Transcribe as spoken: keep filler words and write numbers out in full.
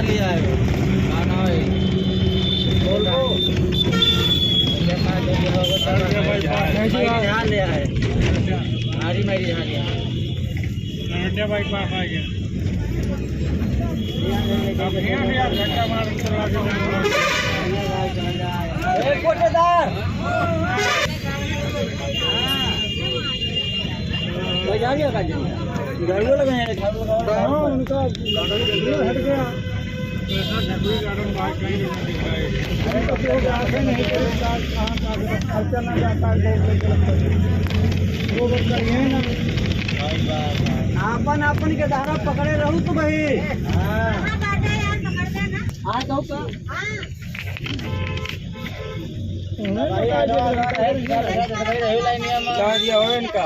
लिया है। गाना है। बोल दो। भाई, ध्यान लिया है। मारी, मारी, ध्यान लिया है। नरटिया बाईपास आ गया। अब हियाँ भी आप धक्का मार के चला के ए, कोटेदार। भाई, जा गया का जी? झाड़ू लगे हैं, झाड़ू लगा। हाँ, उनका झाड़ू हट गया। ऐसा झगड़ी गार्डन बाहर कहीं नहीं दिख रहा है। अरे, तो कोई आगे नहीं करेगा, कहाँ का खर्चा ना जाता है, लोग लेके लगते हैं। वो बस करिए ना। आपन, आपन के धारा पकड़े रहू तू भाई। हाँ। हाँ, तो का? कहाँ दिया हो इनका?